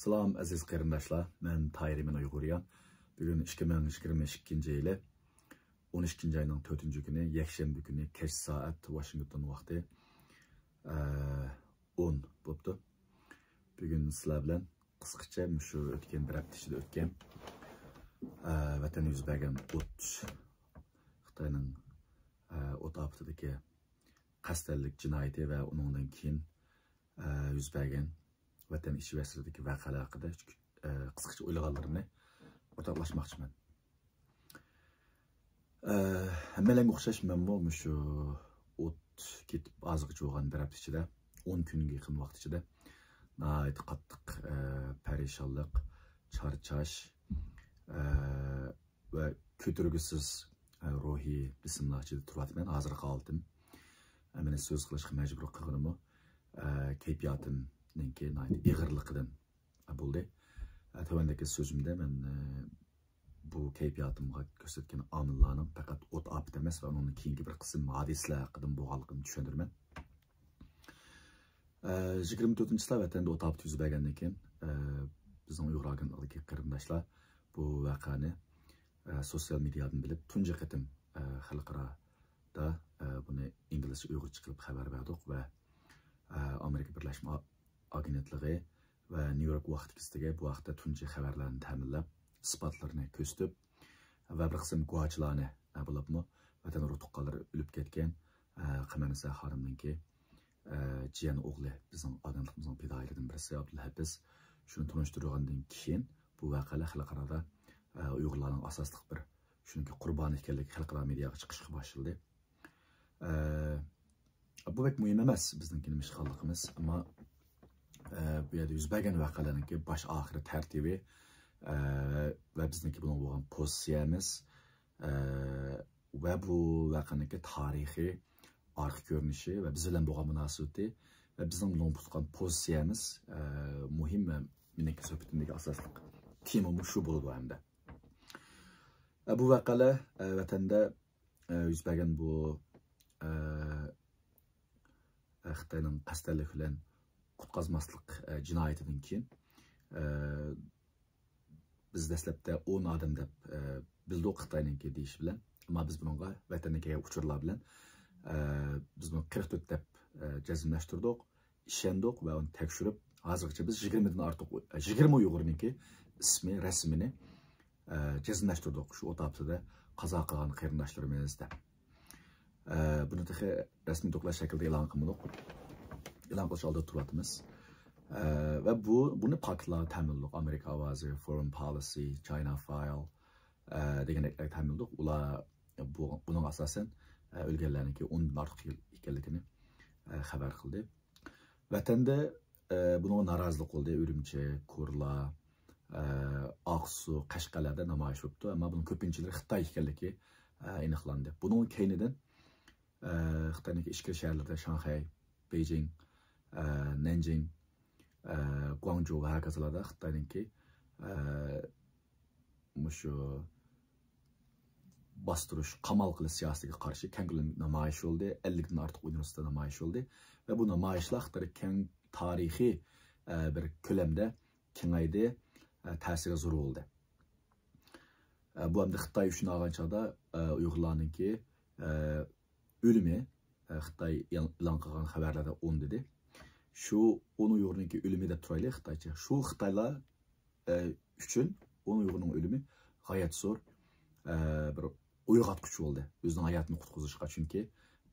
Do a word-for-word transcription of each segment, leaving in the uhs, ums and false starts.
سالام ئەزىز قېرىنداشلار، مەن تاھىر ئىمىن ئۇيغۇريان. بۈگۈن ئىككى مىڭ يىگىرمە ئىككىنچى يىلى ئون ئىككىنچى ئاينىڭ تۆتىنچى كۈنى، يەكشەنبە كۈنى كەچ سائەت ۋاشىنگتون ۋاقتى، ئە، ئون بوپتۇ. بۈگۈن سىلەر بىلەن قىسقىچە مۇشۇ ئۆتكەن بىر ھەپتە ئىچىدە ئۆتكەن، ئە، ۋەتەندە يۈز بەرگەن ئوت، خىتاينىڭ، ئە، ئوت ئاپىتىدىكى قەستەنلىك جىنايىتى ۋە ئۇنىڭدىن كېيىن، ئە، يۈز بەرگەن ۋەتەن ئىچى ۋە سىرتىدىكى ۋەقەلەر ھەققىدە، ئە، قىسقىچە ئويلىغانلىرىمنى ئورتاقلاشماقچىمەن. ئە، ھەممەيلەنگە ئوخشاش مەنمۇ مۇشۇ ئوت كېتىپ ئازغىچە بولغان بىر ھەپتە ئىچىدە، ئون كۈنگە يېقىن ۋاقىت ئىچىدە ناھايىتى قاتتىق، ئە، پەرىشانلىق، چارچاش، ئە، ۋە كۆتۈرگۈسىز، ئە، روھىي بېسىملار ئىچىدە تۇرۇۋاتىمەن. ھازىرقى ھالىتىم، ئە، مېنى سۆز قىلىشقا مەجبۇر قىلغىنىمۇ، ئە، كەيپىياتىمنىڭكى ناھايىتى ئېغىرلىقىدىن بولدى. ئە، تۆۋەندىكى سۆزۈمدە مەن، ئە، بۇ كەيپىياتىمغا كۆرسەتكەن ئامىللارنىڭ پەقەت ئوت ئاپىتى ئەمەس ۋە ئۇنىڭدىن كېيىنكى بىر قىسىم ھادىسىلەر ھەققىدىن بولغانلىقىنى چۈشەندۈرىمەن. ئە، يىگىرمە تۆتىنچى چىسلا ۋەتەندە ئوت ئاپىتى يۈز بەرگەندىن كېيىن، ئە، بىزنىڭ ئۇيغۇر ئاگېنتلىقىدىكى قېرىنداشلار بۇ ۋەقەنى، ئە، سوتسىيال مېدىيادىن بىلىپ، تۇنجى قېتىم، ئە، خەلقئارادا، ئە، بۇنى ئىنگلىزچە ئۇيغۇرچە قىلىپ خەۋەر بەردۇق ۋە، ئە، ئامېرىكا بىرلەشمە ئا-، ئاگېنتلىقى ۋە نيۇ يورك ۋاقتى گېزىتىگە بۇ ھەقتە تۇنجى خەۋەرلەرنى تەمىنلەپ، ئىسپاتلىرىنى كۆرسىتىپ ۋە بىر قىسىم گۇۋاچىلارنى، ئە، بولۇپمۇ ۋەتەن ئۇرۇق-تۇغقانلىرى ئۆلۈپ كەتكەن، ئە، قەمەرنىسا خانىمنىڭكى، ئە، جىيەن ئوغلى، بىزنىڭ ئاگېنتلىقىمىزنىڭ پىدائىيلىرىدىن بىرسى ئابدۇلھەپىز، شۇنى تونۇشتۇرغاندىن كېيىن، بۇ ۋەقەلەر خەلقئارادا، ئە، ئۇيغۇرلارنىڭ ئاساسلىق بىر، شۇنىڭكى قۇربانى ئىكەنلىكى خەلقئارا مېدىياغا چىقىشقا باشلىدى. ئە، بۇ بەك مۇھىم ئەمەس، بىزنىڭكى نېمە ئىش قىلغانلىقىمىز. ئەمما، ئە، بۇ يەردە يۈز بەرگەن ۋەقەلەرنىڭكى باش ئاخىرى تەرتىپى، ئە، ۋە بىزنىڭكى بۇنىڭغا بولغان پوزىتسىيەمىز، ئە، ۋە بۇ ۋەقەنىڭكى تارىخىي ئارقا كۆرۈنۈشى ۋە بىز بىلەن بولغان مۇناسىۋىتى ۋە بىزنىڭ بۇنىڭغا تۇتقان پوزىتسىيەمىز، ئە، مۇھىم ۋە مېنىڭكى سۆھبىتىمدىكى ئاساسلىق تېمىمۇ شۇ بولىدۇ ھەمدە. ئە، بۇ ۋەقەلەر، ئە، ۋەتەندە، ئە، يۈز بەرگەن بۇ، ئە، ئە، خىتاينىڭ قەستەنلىك بىلەن قۇتقازماسلىق، ئە، جىنايىتىدىن كېيىن، ئە، بىز دەسلەپتە ئون ئادەم دەپ، ئە، بىلدۇق خىتاينىڭكى دېيىشى بىلەن. ئەمما بىز بۇنىڭغا ۋەتەندىن كەلگەن ئۇچۇرلار بىلەن، ئە، بىز بۇنى قىرىق تۆت دەپ، ئە، جەزملەشتۈردۇق، ئىشەندۇق ۋە ئۇنى تەكشۈرۈپ، ھازىرغىچە بىز يىگىرمىدىن ئارتۇق، يىگىرمە ئۇيغۇرنىڭكى ئىسمى، رەسىمىنى، ئە، جەزملەشتۈردۇق شۇ ئوت ئاپىتىدە قازا قىلغان قېرىنداشلىرىمىز دەپ. ئە، بۇنى تېخى رەسمىي دوكلات شەكلىدە ئېلان قىلمىدۇق. ئېلان قىلىش ئالدىدا تۇرۇۋاتىمىز. ئە، ۋە بۇ، بۇنى پاكىتلارغا تەمىنلىدۇق. ئامېرىكا ئاۋازى، فورېن پالىسى، چاينا فايل، ئە، دېگەندەكلەرگە تەمىنلىدۇق. ئۇلار بۇ، بۇنىڭغا ئاساسەن، ئە، ئۆلگەنلەرنىڭكى ئوندىن ئارتۇق يىل ئىكەنلىكىنى، ئە، خەۋەر قىلدى. ۋەتەندە، ئە، بۇنىڭغا نارازىلىق بولدى. ئۈرۈمچى، كورلا، ئە، ئاقسۇ، قەشقەرلەردە نامايىش بوپتۇ. ئەمما بۇنىڭ كۆپىنچىلىرى خىتاي ئىكەنلىكى، ئە، ئېنىقلاندى. بۇنىڭ كەينىدىن، ئە، خىتاينىڭكى ئىچكىرى شەھەرلىرىدە شاڭخەي، بېيجىڭ، ئە، نەنجىڭ، ئە، گۇاڭجۇ ۋە ھاكازىلاردا خىتاينىڭكى، ئە، مۇشۇ باستۇرۇش، قامال قىلىش سىياسىتىگە قارشى كەڭ كۆلەملىك نامايىش بولدى. ئەللىكتىن ئارتۇق ئۇنىۋېرسىتېتتا نامايىش بولدى. ۋە بۇ نامايىشلار خىتايدا كەڭ تارىخىي، ئە، بىر كۆلەمدە كېڭەيدى، ئە، تەسىرى زور بولدى. ئە، بۇ ئەمدى خىتاي ئۈچۈن ئالغان چاغدا، ئە، ئۇيغۇرلارنىڭكى، ئە، ئۆلۈمى، ئە، خىتاي ئېلان قىلغان خەۋەرلەردە ئون دېدى. شۇ ئون ئۇيغۇرنىڭكى ئۆلۈمى دەپ تۇرايلى خىتايچە. شۇ خىتايلار ئە، ئۈچۈن ئون ئۇيغۇرنىڭ ئۆلۈمى غايەت زور، ئە، بىر ئويغاتقۇچ بولدى ئۆزىنىڭ ھاياتىنى قۇتقۇزۇشقا. چۈنكى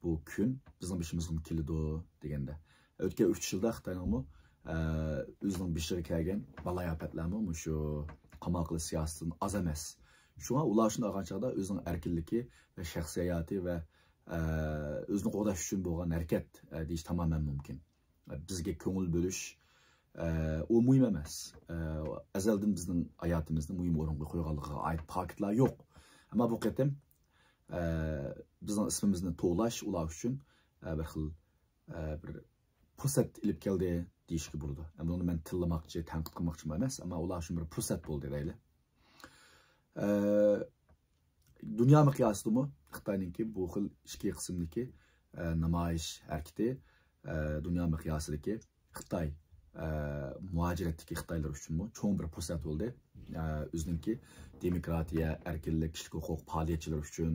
بۇ كۈن بىزنىڭ بېشىمىزغىمۇ كېلىدۇ دېگەندە. ئۆتكەن ئۈچ يىلدا خىتاينىڭمۇ، ئە، ئۆزىنىڭ بېشىغا كەلگەن بالايىئاپەتلەرمۇ مۇشۇ قامال قىلىش سىياسىتىدىن ئاز ئەمەس. شۇڭا ئۇلار شۇنى ئالغان چاغدا ئۆزىنىڭ ئەركىنلىكى ۋە شەخسىي ھاياتى ۋە، ئە، ئۆزىنى قوغداش ئۈچۈن بولغان ھەرىكەت، ئە، دېيىش تامامەن مۇمكىن. بىزگە كۆڭۈل بۆلۈش، ئە، ئۇ مۇھىم ئەمەس. ئە، ئەزەلدىن بىزنىڭ ھاياتىمىزنى مۇھىم ئورۇنغا قويغانلىقىغا ئائىت پاكىتلار يوق. ئەمما بۇ قېتىم، ئە، بىزنىڭ ئىسمىمىزنى توۋلاش ئۇلار ئۈچۈن، ئە، بىر خىل، ئە، بىر پۇرسەت ئېلىپ كەلدى دېيىشكە بولىدۇ. ئە، بۇنى مەن تىللىماقچى، تەنقىد قىلماقچىمۇ ئەمەس، ئەمما ئۇلار ئۈچۈن بىر پۇرسەت بولدى دەيلى. ئە، دۇنيا مىقياسىدىمۇ خىتاينىڭكى بۇ خىل ئىككى قىسىمدىكى، ئە، نامايىش ھەرىكىتى، ئە، دۇنيا مىقياسىدىكى خىتاي، ئە، مۇھاجىرەتتىكى خىتايلار ئۈچۈنمۇ چوڭ بىر پۇرسەت بولدى. ئە، ئۆزىنىڭكى دېموكراتىيە، ئەركىنلىك، كىشىلىك ھوقۇق پائالىيەتچىلىرى ئۈچۈن،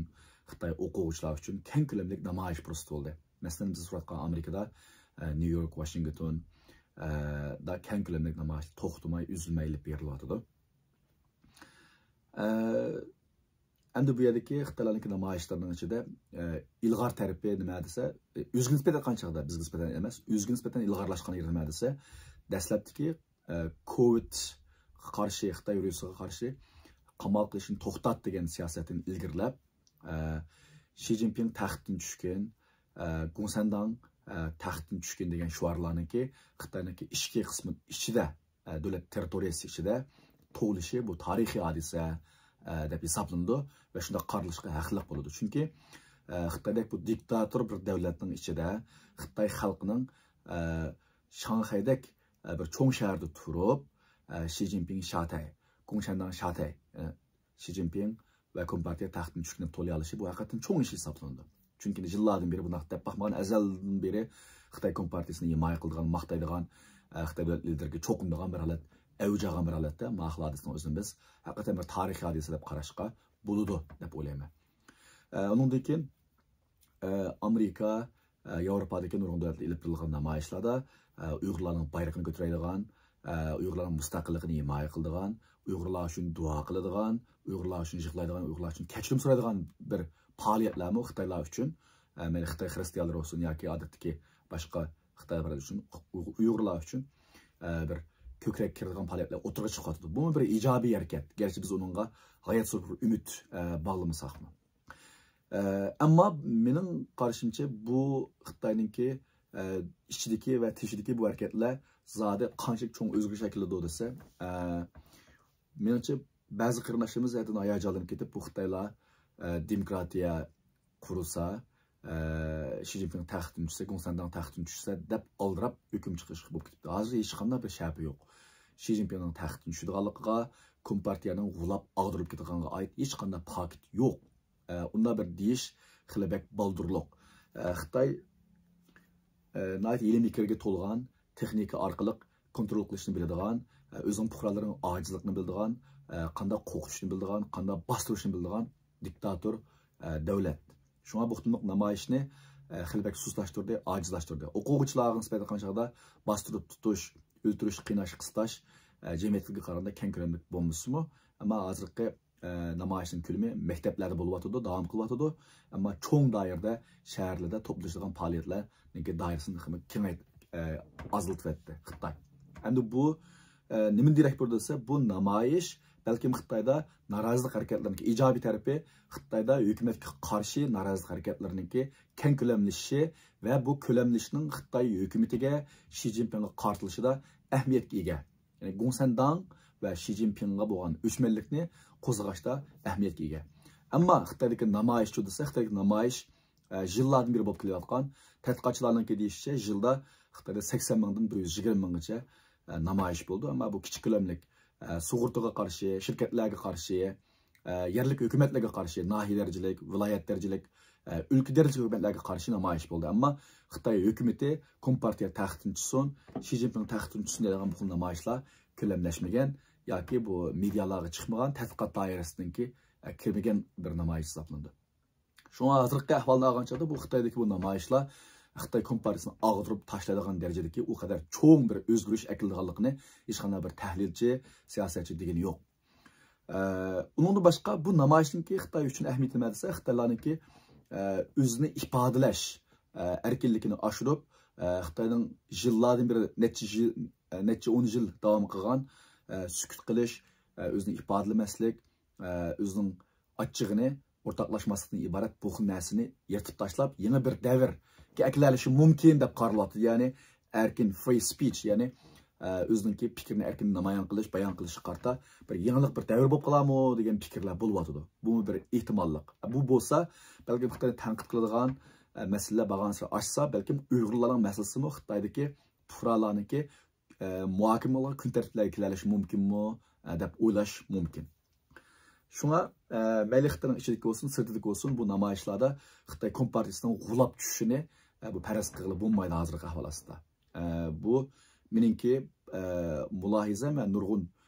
خىتاي ئوقۇغۇچىلار ئۈچۈن كەڭ كۆلەملىك نامايىش پۇرسىتى بولدى. مەسىلەن، بىز تۇرۇۋاتقان ئامېرىكىدا، ئە، نيۇ يورك، ۋاشىنگتون، ئە، دا كەڭ كۆلەملىك نامايىش توختىماي، ئۈزۈلمەي ئېلىپ بېرىلىۋاتىدۇ. ئە، ئەمدى بۇ يەردىكى خىتايلارنىڭكى نامايىشلىرىنىڭ ئىچىدە، ئە، ئىلغار تەرىپى نېمە دېسە، ئە، ئۆزىگە نىسبەتەن قانچاغدا، بىزگە نىسبەتەن ئەمەس، ئۆزىگە نىسبەتەن ئىلغارلاشقان يېرى نېمە دېسە، دەسلەپتىكى، ئە، كوۋىدقا قارشى، خىتاي ۋىرۇسىغا قارشى قامال قىلىشنى توختات دېگەن سىياسەتنى ئىلگىرىلەپ، ئە، شى جىنپىڭ تەختتىن چۈشكىن، ئە، گۇڭسەنداڭ، ئە، تەختتىن چۈشكىن دېگەن شوئارلارنىڭكى خىتاينىڭكى ئىچكى قىسمى ئىچىدە، ئە، دۆلەت تېررىتورىيەسى ئىچىدە تۇغۇلۇشى بۇ تارىخىي ھادىسە، ئە، دەپ ھېسابلىنىدۇ ۋە شۇنداق قارىلىشقا ھەقلىق بولىدۇ. چۈنكى، ئە، خىتايدەك بۇ دىكتاتور بىر دۆلەتنىڭ ئىچىدە خىتاي خەلقىنىڭ، ئە، شاڭخەيدەك، ئە، بىر چوڭ شەھەردە تۇرۇپ، ئە، شى جىنپىڭ شاتەي، گۇڭشەنداڭ شاتەي، ئە، شى جىنپىڭ ۋە كومپارتىيە تەختتىن چۈشكىنى تولا ئېلىشى بۇ ھەقىقەتەن چوڭ ئىش ھېسابلىنىدۇ. چۈنكى يىللاردىن بېرى بۇنداق دەپ باقمىغان، ئەزەلدىن بېرى خىتاي كومپارتىيىسىنى ھىمايە قىلىدىغان، ماختايدىغان، ئە، خىتاي دۆلەت لىدېرىگە چوقۇنىدىغان بىر ھالەت، ئەۋج ئالغان بىر ھالەتتە ما خىل ھادىسىنىڭ ئۆزىنى بىز ھەقىقەتەن بىر تارىخىي ھادىسە دەپ قاراشقا بولىدۇ دەپ ئويلايمەن. ئە، ئۇنىڭدىن كېيىن، ئە، ئامېرىكا، ئە، ياۋروپادىكى نۇرغۇن دۆلەتلەردە ئېلىپ بېرىلغان نامايىشلاردا، ئە، ئۇيغۇرلارنىڭ بايرىقىنى كۆتۈرەيدىغان، ئە، ئۇيغۇرلارنىڭ مۇستەقىللىقىنى ھىمايە قىلىدىغان، ئۇيغۇرلار ئۈچۈن دۇئا قىلىدىغان، ئۇيغۇرلار ئۈچۈن يىغلايدىغان، ئۇيغۇرلار ئۈچۈن كەچۈرۈم سورايدىغان بىر پائالىيەتلەرمۇ خىتايلار ئۈچۈن، ئە، مەيلى خىتاي خىرىستىيانلىرى بولسۇن ياكى ئادەتتىكى باشقا خىتايلار ئۈچۈن، ئۇيغۇرلار ئۈچۈن، ئە، بىر كۆكرەك كېرىدىغان پائالىيەتلەر ئوتتۇرىغا چىقىۋاتىدۇ. بۇمۇ بىر ئىجابىي ھەرىكەت. گەرچە بىز ئۇنىڭغا غايەت زور بىر ئۈمىد، ئە، باغلىمىساقمۇ. ئە، ئەمما مېنىڭ قارىشىمچە، بۇ خىتاينىڭكى، ئە، ئىچىدىكى ۋە تېشىدىكى بۇ ھەرىكەتلەر زادى قانچىلىك چوڭ ئۆزگىرىش ئەكېلىدۇ دېسە، ئە، مېنىڭچە، بەزى قېرىنداشلىرىمىز ھەددىدىن ھاياجانلىنىپ كېتىپ، بۇ خىتايلار، ئە، دېموكراتىيە قۇرسا، ئە، شى جىنپىڭ تەختتىن چۈشسە، گۇڭسەنداڭ تەختتىن چۈشسە دەپ ئالدىراپ ھۆكۈم چىقىرىشقا بولۇپ كېتىپتۇ. ھازىر ھېچقانداق بىر شەپە يوق. شى جىنپىڭنىڭ تەختتىن چۈشىدىغانلىقىغا، كومپارتىيەنىڭ غۇلاپ ئاغدۇرۇلۇپ كېتىدىغانلىقىغا ئائىت ھېچقانداق پاكىت يوق. ئە، ئۇنداق بىر دېيىش خېلى بەك بالدۇرلۇق. ئە، خىتاي، ئە، ناھايىتى ھىيلە-مىكىرگە تولغان تېخنىكا ئارقىلىق كونترول قىلىشنى بىلىدىغان، ئە، ئۆزىنىڭ پۇقرالىرىنىڭ ئاجىزلىقىنى بىلىدىغان، ئە، قانداق قورقۇتۇشنى بىلىدىغان، قانداق باستۇرۇشنى بىلىدىغان دىكتاتور، ئە، دۆلەت. شۇڭا بۇ قېتىملىق نامايىشنى، ئە، خېلى بەك سۇسلاشتۇردى، ئاجىزلاشتۇردى. ئوقۇغۇچىلارغا نىسبەتەن قارىغاندا باستۇرۇپ تۇتۇش، ئۆلتۈرۈش، قىيناش، قىستاش، ئە، جەمئىيەتكە قارىغاندا كەڭ كۆلەملىك بولمىسىمۇ، ئەمما ھازىرقى ئە، نامايىشنىڭ كۆلىمى مەكتەپلەردە بولۇۋاتىدۇ، داۋام قىلىۋاتىدۇ. ئەمما چوڭ دائىرىدە شەھەرلەردە توپلىشىدىغان پائالىيەتلەرنىڭكى دائىرىسىنى تېخىمۇ كېڭەيت-، ئە، ئازلىتىۋەتتى خىتاي. ئەمدى بۇ، ئە، نېمىدىن دېرەك بېرىدۇ دېسە، بۇ نامايىش بەلكىم خىتايدا نارازىلىق ھەرىكەتلىرىنىڭكى ئىجابىي تەرىپى، خىتايدا ھۆكۈمەتكە قارشى نارازىلىق ھەرىكەتلىرىنىڭكى كەڭ كۆلەملىشىشى ۋە بۇ كۆلەملىشىشنىڭ خىتاي ھۆكۈمىتىگە، شى جىنپىڭغا قارىتىلىشىدا ئەھمىيەتكە ئىگە. يەنى گۇڭسەنداڭ ۋە شى جىنپىڭغا بولغان ئۆچمەنلىكنى قوزغاشتا ئەھمىيەتكە ئىگە. ئەمما خىتايدىكى نامايىشچۇ دېسە، خىتايدىكى نامايىش، ئە، يىللاردىن بېرى بولۇپ كېلىۋاتقان، تەتقىقاتچىلارنىڭكى دېيىشىچە، يىلدا خىتايدا سەكسەن مىڭدىن بىر يۈز يىگىرمە مىڭغىچە، ئە، نامايىش بولىدۇ. ئەمما بۇ كىچىك كۆلەملىك، ئە، سۇغۇرتىغا قارشى، شىركەتلەرگە قارشى، ئە، يەرلىك ھۆكۈمەتلەرگە قارشى، ناھىيە دەرىجىلىك، ۋىلايەت دەرىجىلىك، ئە، ئۆلكە دەرىجىلىك ھۆكۈمەتلەرگە قارشى نامايىش بولدى. ئەمما خىتاي ھۆكۈمىتى كومپارتىيە تەختتىن چۈشسۇن، شى جىنپىڭ تەختتىن چۈشسۇن دەيدىغان بۇ خىل نامايىشلار كۆلەملەشمىگەن ياكى بۇ مېدىيالارغا چىقمىغان، تەتقىقات دائىرىسىنىڭكى، ئە، كىرمىگەن بىر نامايىش ھېسابلىنىدۇ. شۇڭا ھازىرقى ئەھۋالنى ئالغان چاغدا بۇ خىتايدىكى بۇ نامايىشلار خىتاي كومپارتىيىسىنى ئاغدۇرۇپ تاشلايدىغان دەرىجىدىكى ئۇ قەدەر چوڭ بىر ئۆزگىرىش ئەكېلىدىغانلىقىنى ھېچقانداق بىر تەھلىلچى، سىياسەتچى دېگىنى يوق. ئە، ئۇنىڭدىن باشقا بۇ نامايىشنىڭكى خىتاي ئۈچۈن ئەھمىيىتى نېمە دېسە، خىتايلارنىڭكى، ئە، ئۆزىنى ئىپادىلەش، ئە، ئەركىنلىكىنى ئاشۇرۇپ، ئە، خىتاينىڭ يىللاردىن بېرى نەچچە يىل، ئە، نەچچە ئون يىل داۋام قىلغان، ئە، سۈكۈت قىلىش، ئە، ئۆزىنى ئىپادىلىمەسلىك، ئە، ئۆزىنىڭ ئاچچىقىنى ئورتاقلاشماسلىقتىن ئىبارەت بۇ خىل نەرسىنى يىرتىپ تاشلاپ، يېڭى بىر دەۋرگە ئەكېلىۋېلىشى مۇمكىن دەپ قارىلىۋاتىدۇ. يەنى ئەركىن، فرى سپىچ، يەنى، ئە، ئۆزىنىڭكى پىكرىنى ئەركىن نامايان قىلىش، بايان قىلىشقا قارىتا بىر يېڭىلىق، بىر دەۋر بولۇپ قالارمۇ دېگەن پىكىرلەر بولۇۋاتىدۇ. بۇمۇ بىر ئېھتىماللىق. بۇ بولسا بەلكىم خىتاينى تەنقىد قىلىدىغان، ئە، مەسىلىلەر بارغانسېرى ئاشسا، بەلكىم ئۇيغۇرلارنىڭ مەسىلىسىمۇ خىتايدىكى پۇقرالارنىڭكى، ئە، مۇھاكىمە قىلغان كۈن تەرتىپلەرگە كېلەلىشى مۇمكىنمۇ، ئە، دەپ ئويلاش مۇمكىن. شۇڭا، ئە، مەيلى خىتاينىڭ ئىچىدىكى بولسۇن، سىرتىدىكى بولسۇن، بۇ نامايىشلاردا خىتاي كومپارتىيىسىنىڭ غۇلاپ چۈشۈشىنى، ئە، بۇ پەرەز قىلغىلى بولمايدۇ ھازىرقى ئەھۋال ئاستىدا. ئە، بۇ مېنىڭكى، ئە، مۇلاھىزەم ۋە نۇرغۇن،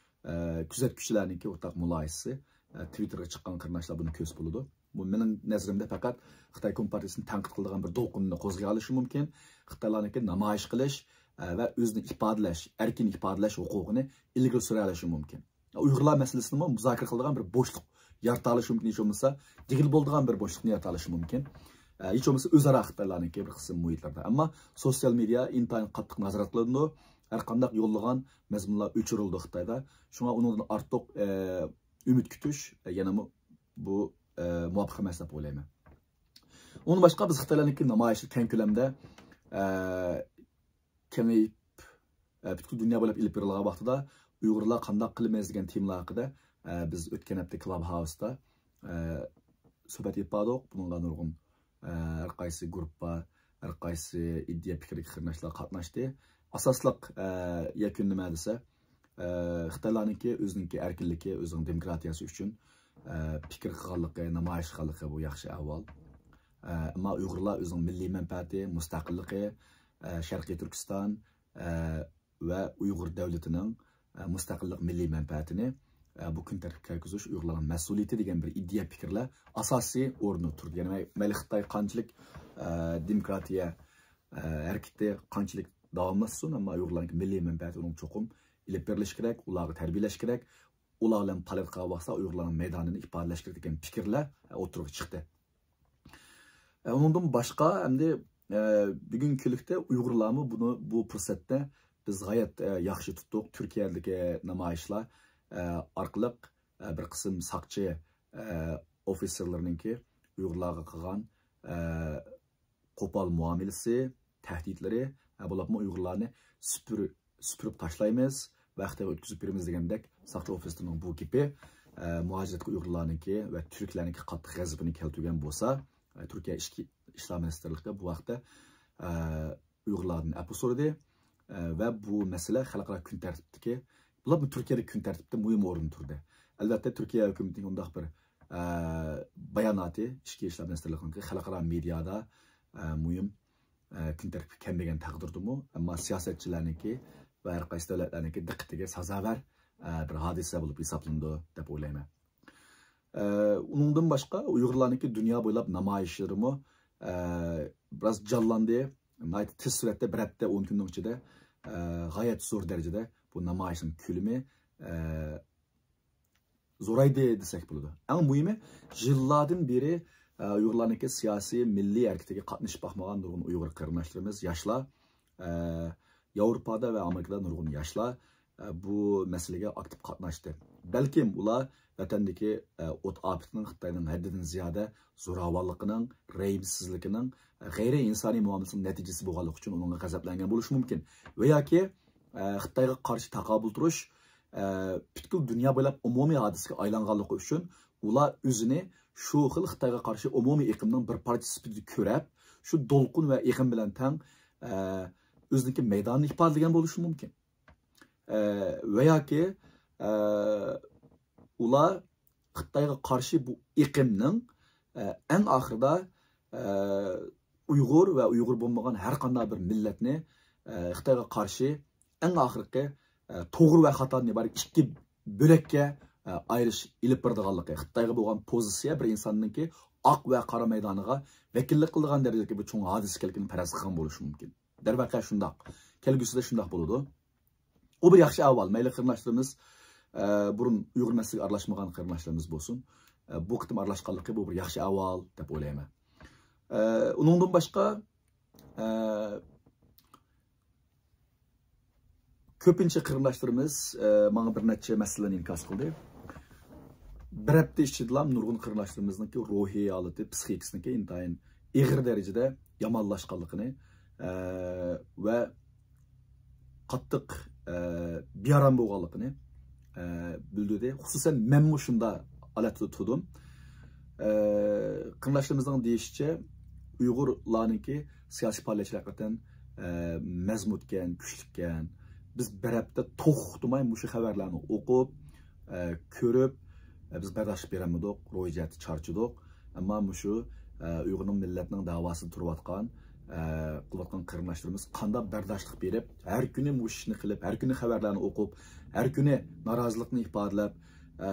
ئە، كۆزەتكۈچىلەرنىڭكى ئورتاق مۇلاھىزىسى، ئە، تىۋىتتېرغا چىققان قېرىنداشلار بۇنى كۆرسە بولىدۇ. بۇ مېنىڭ نەزىرىمدە پەقەت خىتاي كومپارتىيىسىنى تەنقىد قىلىدىغان بىر دولقۇننى قوزغىيالىشى مۇمكىن. خىتايلارنىڭكى نامايىش قىلىش، ئە، ۋە ئۆزىنى ئىپادىلەش، ئەركىن ئىپادىلەش ھوقۇقىنى ئىلگىرى سۈرەلىشى مۇمكىن. ئۇيغۇرلار مەسىلىسىنىمۇ مۇزاكىرە قىلىدىغان بىر بوشلۇق يارىتالىشى مۇمكىن، ھېچ بولمىسا دېگىلى بولىدىغان بىر بوشلۇقنى يارىتالىشى مۇمكىن. ئە، ھېچ بولمىسا ئۆزئارا خىتايلارنىڭكى بىر قىسىم مۇھىتلىرىدا. ئەمما سوتسىيال مېدىيا ئىنتايىن قاتتىق نازارەت قىلىنىدۇ. ھەر قانداق يوللىغان مەزمۇنلار ئۆچۈرۈلىدۇ خىتايدا. شۇڭا ئۇنىڭدىن ئارتۇق، ئە، ئۈمىد كۈتۈش، ئە، يەنىمۇ بۇ، ئە، مۇۋاپىق ئەمەس دەپ ئويلايمەن. ئۇندىن باشقا بىز خىتايلارنىڭكى نامايىشى كەڭ كۆلەمدە، ئە، كېڭىيىپ، ئە، پۈتكۈل دۇنيا بويلاپ ئېلىپ بېرىلغان ۋاقتىدا ئۇيغۇرلار قانداق قىلىمىز دېگەن تېمىلار ھەققىدە، ئە، بىز ئۆتكەن ھەپتە كلاب ھاۋستا، ئە، سۆھبەت ئېلىپ باردۇق. بۇنىڭغا نۇرغۇن، ئە، ھەر قايسى گۇرۇپپا، ھەر قايسى ئىدىيە پىكىردىكى قېرىنداشلار قاتناشتى. ئاساسلىق، ئە، يەكۈن نېمە دېسە، ئە، خىتايلارنىڭكى ئۆزىنىڭكى ئەركىنلىكى، ئۆزىنىڭ دېموكراتىيەسى ئۈچۈن، ئە، پىكىر قىلغانلىقى، نامايىش قىلغانلىقى بۇ ياخشى ئەھۋال. ئە، ئەمما ئۇيغۇرلار ئۆزىنىڭ مىللىي مەنپەئەتى، مۇستەقىللىقى، ئە، شەرقىي تۈركىستان، ئە، ۋە ئۇيغۇر دۆلىتىنىڭ، ئە، مۇستەقىللىق مىللىي مەنپەئەتىنى، ئە، بۇ كۈن تەرتىپكە كىرگۈزۈش ئۇيغۇرلارنىڭ مەسئۇلىيىتى دېگەن بىر ئىدىيە پىكىرلەر ئاساسىي ئورۇندا تۇرىدۇ. يەنى مەي-، مەيلى خىتاي قانچىلىك، ئە، دېموكراتىيە، ئە، ھەرىكىتى قانچىلىك داۋاملاشسۇن، ئەمما ئۇيغۇرلارنىڭ مىللىي مەنپەئەتى ئۇنىڭ چوقۇم ئېلىپ بېرىلىشى كېرەك، ئۇلارغا تەربىيەلەش كېرەك، ئۇلار بىلەن پالېتكىغا باقسا ئۇيغۇرلارنىڭ مەيدانىنى ئىپادىلەش كېرەك دېگەن پىكىرلەر، ئە، ئوتتۇرىغا چىقتى. ئە، ئۇنىڭدىن باشقا، ئەمدى، ئە، بۈگۈنكى كۈنلۈكتە ئۇيغۇرلارمۇ بۇنى، بۇ پۇرسەتنى بىز غايەت، ئە، ياخشى تۇتتۇق. تۈركىيەدىكى نامايىشلار، ئە، ئارقىلىق، ئە، بىر قىسىم ساقچى، ئە، ئوفىتسېرلىرىنىڭكى ئۇيغۇرلارغا قىلغان، ئە، قوپال مۇئامىلىسى، تەھدىتلىرى، ئە، بولۇپمۇ ئۇيغۇرلارنى سۈپۈر-، سۈپۈرۈپ تاشلايمىز ۋە خىتايغا ئۆتكۈزۈپ بېرىمىز دېگەندەك ساقچى ئوفىسېرىنىڭ بۇ گېپى، ئە، مۇھاجىرەتتىكى ئۇيغۇرلارنىڭكى ۋە تۈركلەرنىڭكى قاتتىق غەزىپىنى كەلتۈرگەن بولسا، ئە، تۈركىيە ئىچكى ئىشلار مىنىستىرلىقى بۇ ھەقتە، ئە، ئۇيغۇرلاردىن ئەپۇ سورىدى، ئە، ۋە بۇ مەسىلە خەلقئارا كۈن تەرتىپتىكى، بولۇپمۇ تۈركىيەدىكى كۈن تەرتىپتە مۇھىم ئورۇندا تۇردى. ئەلۋەتتە، تۈركىيە ھۆكۈمىتىنىڭ ئۇنداق بىر، ئە، باياناتى ئىچكى ئىشلار مىنىستىرلىقىنىڭكى خەلقئارا مېدىيادا، ئە، مۇھىم، ئە، كۈن تەرتىپكە كەلمىگەن تەقدىردىمۇ، ئەمما سىياسەتچىلەرنىڭكى ۋە ھەر قايسى دۆلەتلەرنىڭكى دىققىتىگە سازاۋەر، ئە، بىر ھادىسە بولۇپ ھېسابلىنىدۇ دەپ ئويلايمەن. ئە، ئۇنىڭدىن باشقا ئۇيغۇرلارنىڭكى دۇنيا بويلاپ نامايىشلىرىمۇ، ئە، بىراز جانلاندى. ناھايىتى تېز سۈرئەتتە بىر ھەپتە، ئون كۈننىڭ ئىچىدە، ئە، غايەت زور دەرىجىدە بۇ نامايىشنىڭ كۆلىمى، ئە، زورايدى دېسەك بولىدۇ. ئەڭ مۇھىمى، يىللاردىن بېرى، ئە، ئۇيغۇرلارنىڭكى سىياسىي، مىللىي ھەرىكىتىگە قاتنىشىپ باقمىغان نۇرغۇن ئۇيغۇر قېرىنداشلىرىمىز، ياشلار، ئە، ياۋروپادا ۋە ئامېرىكىدا نۇرغۇن ياشلار، ئە، بۇ مەسىلىگە ئاكتىپ قاتناشتى. بەلكىم ئۇلار ۋەتەندىكى، ئە، ئوت ئاپىتىنىڭ، خىتاينىڭ ھەددىدىن زىيادە زوراۋانلىقىنىڭ، رەھىمسىزلىكىنىڭ، غەيرىي ئىنسانىي مۇئامىلىسىنىڭ نەتىجىسى بولغانلىقى ئۈچۈن ئۇنىڭغا غەزەپلەنگەن بولۇشى مۇمكىن. ۋە ياكى، ئە، خىتايغا قارشى تاقابىل تۇرۇش، ئە، پۈتكۈل دۇنيا بويلاپ ئومۇمىي ھادىسىگە ئايلانغانلىقى ئۈچۈن ئۇلار ئۆزىنى شۇ خىل خىتايغا قارشى ئومۇمىي ئېقىمنىڭ بىر پارچىسى سۈپىتىدە كۆرەپ، شۇ دولقۇن ۋە ئېقىم بىلەن تەڭ، ئە، ئۆزىنىڭكى مەيدانىنى ئىپادىلىگەن بولۇشى مۇمكىن. ئە، ۋە ياكى، ئە، ئۇلار خىتايغا قارشى بۇ ئېقىمنىڭ، ئە، ئەڭ ئاخىرىدا، ئە، ئۇيغۇر ۋە ئۇيغۇر بولمىغان ھەر قانداق بىر مىللەتنى، ئە، خىتايغا قارشى ئەڭ ئاخىرقى، ئە، توغرا ۋە خاتادىن ئىبارەت ئىككى بۆلەككە، ئە، ئايرىش ئېلىپ بېرىدىغانلىقى، خىتايغا بولغان پوزىتسىيە بىر ئىنساننىڭكى ئاق ۋە قارا مەيدانىغا ۋەكىللىك قىلىدىغان دەرىجىدىكى بىر چوڭ ھادىسە ئىكەنلىكىنى پەرەز قىلغان بولۇشى مۇمكىن. دەرۋەقە شۇنداق. كەلگۈسىدە شۇنداق بولىدۇ. ئۇ بىر ياخشى ئەھۋال. مەيلى قېرىنداشلىرىمىز، ئە، بۇرۇن ئۇيغۇر مەسىلىسىگە ئارىلاشمىغان قېرىنداشلىرىمىز بولسۇن. ئە، بۇ قېتىم ئارىلاشقانلىقى بۇ بىر ياخشى ئەھۋال دەپ ئويلايمەن. ئە، ئۇنىڭدىن باشقا، ئە، كۆپىنچە قېرىنداشلىرىمىز، ئە، ماڭا بىر نەچچە مەسىلىنى ئىنكاس قىلدى. بىر ھەپتە ئىچىدىلا نۇرغۇن قېرىنداشلىرىمىزنىڭكى روھىي ھالىتى، پسىخىكىسىنىڭكى ئىنتايىن ئېغىر دەرىجىدە يامانلاشقانلىقىنى، ئە، ۋە قاتتىق، ئە، بىئارام بولغانلىقىنى، ئە، بىلدۈردى. خۇسۇسەن مەنمۇ شۇنداق ھالەتتە تۇردۇم. ئە، قېرىنداشلىرىمىزنىڭ دېيىشىچە، ئۇيغۇرلارنىڭكى سىياسىي پائالىيەتچىلىرى ھەقىقەتەن، ئە، مەزمۇتكەن، كۈچلۈككەن. بىز بىر ھەپتە توختىماي مۇشۇ خەۋەرلەرنى ئوقۇپ، ئە، كۆرۈپ، ئە، بىز بەرداشلىق بېرەلمىدۇق، روھىي جەھەتتە چارچىدۇق. ئەمما مۇشۇ، ئە، ئۇيغۇرنىڭ مىللەتنىڭ داۋاسىدا تۇرۇۋاتقان، ئە، قىلىۋاتقان قېرىنداشلىرىمىز قانداق بەرداشلىق بېرىپ، ھەر كۈنى مۇشۇ ئىشنى قىلىپ، ھەر كۈنى خەۋەرلەرنى ئوقۇپ، ھەر كۈنى نارازىلىقنى ئىپادىلەپ، ئە،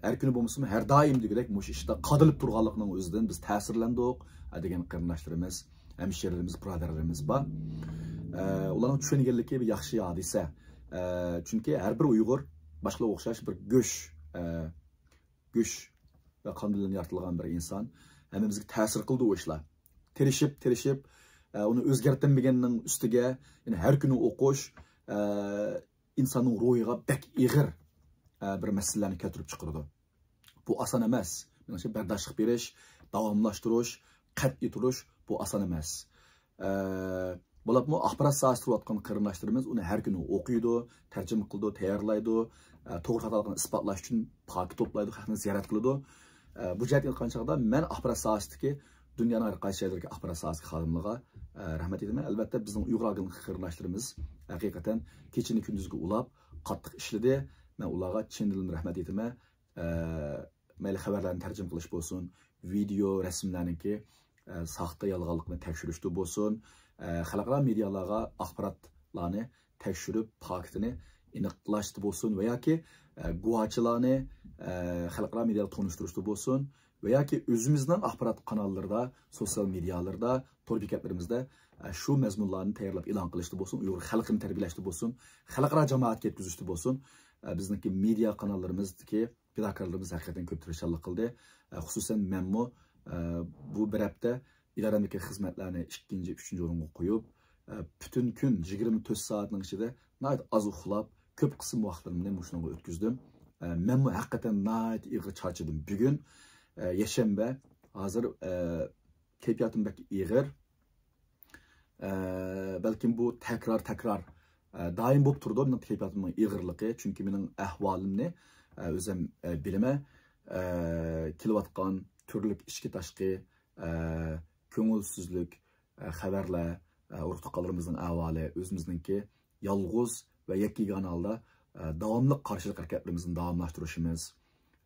ھەر كۈنى بولمىسىمۇ، ھەر دائىم دېگۈدەك مۇشۇ ئىشتا قادىلىپ تۇرغانلىقىنىڭ ئۆزىدىن بىز تەسىرلەندۇق، ئە، دېگەن قېرىنداشلىرىمىز، ھەمشىرىلىرىمىز، بۇرادەرلىرىمىز بار. ئە، ئۇلارنىڭ چۈشەنگەنلىكى بىر ياخشى ھادىسە. ئە، چۈنكى ھەر بىر ئۇيغۇر باشقىلارغا ئوخشاش بىر گۆش، ئە، گۆش ۋە قان بىلەن يارىتىلغان بىر ئىنسان. ھەممىمىزگە تەسىر قىلىدۇ ئۇ ئىشلار. تىرىشىپ، تىرىشىپ، ئە، ئۇنى ئۆزگەرتەلمىگەننىڭ ئۈستىگە، يەنە ھەر كۈنى ئوقۇش، ئە، ئىنساننىڭ روھىغا بەك ئېغىر، ئە، بىر مەسىلىلەرنى كەلتۈرۈپ چىقىرىدۇ. بۇ ئاسان ئەمەس. مېنىڭچە، بەرداشلىق بېرىش، داۋاملاشتۇرۇش، قەتئىي تۇرۇش، بۇ ئاسان ئەمەس. ئە، بولۇپمۇ ئاخبارات ساھەسىدە تۇرۇۋاتقان قېرىنداشلىرىمىز ئۇنى ھەر كۈنى ئوقۇيدۇ، تەرجىمە قىلىدۇ، تەييارلايدۇ، ئە، توغرا خاتالىقىنى ئىسپاتلاش ئۈچۈن پاكىت توپلايدۇ، خەقنى زىيارەت قىلىدۇ. ئە، بۇ جەھەتتىن ئېيتقان چاغدا مەن ئاخبارات ساھەسىدىكى، دۇنيانىڭ ھەر قايسى جايلىرىدىكى ئاخبارات ساھەسىدىكى خادىملىرىغا، ئە، رەھمەت ئېيتىمەن. ئەلۋەتتە، بىزنىڭ ئۇيغۇر ئاگېنتلىقى قېرىنداشلىرىمىز ھەقىقەتەن كېچىنى كۈندۈزگە ئۇلاپ، قاتتىق ئىشلىدى. مەن ئۇلارغا چىن دىلىمدىن رەھمەت ئېيتىمەن. ئە، مەيلى خەۋەرلەرنى تەرجىمە قىلىش بولسۇن، ۋىدېئو، رەسىملەرنىڭكى، ئە، ساختا، يالغانلىقىنى تەكشۈرۈشتە بولسۇن، ئە، خەلقئارا مېدىيالارغا ئاخباراتلارنى تەكشۈرۈپ، پاكىتىنى ئېنىقلاشتا بولسۇن ۋە ياكى، ئە، گۇۋاچىلارنى، ئە، خەلقئارا مېدىياغا تونۇشتۇرۇشتا بولسۇن ۋە ياكى ئۆزىمىزنىڭ ئاخبارات قاناللىرىدا، سوتسىيال مېدىيالىرىدا، تور بېكەتلىرىمىزدا، ئە، شۇ مەزمۇنلارنى تەييارلاپ ئېلان قىلىشتا بولسۇن، ئۇيغۇر خەلقىنى تەربىيەلەشتە بولسۇن، خەلقئارا جامائەتكە يەتكۈزۈشتە بولسۇن، ئە، بىزنىڭكى مېدىيا قاناللىرىمىزدىكى پىداكارلىرىمىز ھەقىقەتەن كۆپ تىرىشچانلىق قىلدى. ئە، خۇسۇسەن مەنمۇ، ئە، بۇ بىر ھەپتە ئىدارەمدىكى خىزمەتلەرنى ئىككىنچى، ئۈچىنچى ئورۇنغا قويۇپ، ئە، پۈتۈن كۈن يىگىرمە تۆت سائەتنىڭ ئىچىدە ناھايىتى ئاز ئۇخلاپ، كۆپ قىسىم ۋاقىتلىرىمنى مۇشۇنىڭغا ئۆتكۈزدۈم. ئە، مەنمۇ ھەقىقەتەن ناھايىتى ئېغىر چارچىدىم. بۈگۈن، ئە، يەكشەنبە، ھازىر، ئە، كەيپىياتىم بەك ئېغىر. ئە، بەلكىم بۇ تەكرار، تەكرار، ئە، دائىم بولۇپ تۇرىدۇ مېنىڭ كەيپىياتىمنىڭ ئېغىرلىقى. چۈنكى مېنىڭ ئەھۋالىمنى، ئە، ئۆزۈم، ئە، بىلىمەن. ئە، كېلىۋاتقان تۈرلۈك ئىچكى تاشقى، ئە، كۆڭۈلسىزلىك، ئە، خەۋەرلەر، ئە، ئۇرۇق تۇغقانلىرىمىزنىڭ ئەھۋالى، ئۆزىمىزنىڭكى يالغۇز ۋە يەككە يېگانە ھالدا، ئە، داۋاملىق قارشىلىق ھەرىكەتلىرىمىزنى داۋاملاشتۇرۇشىمىز.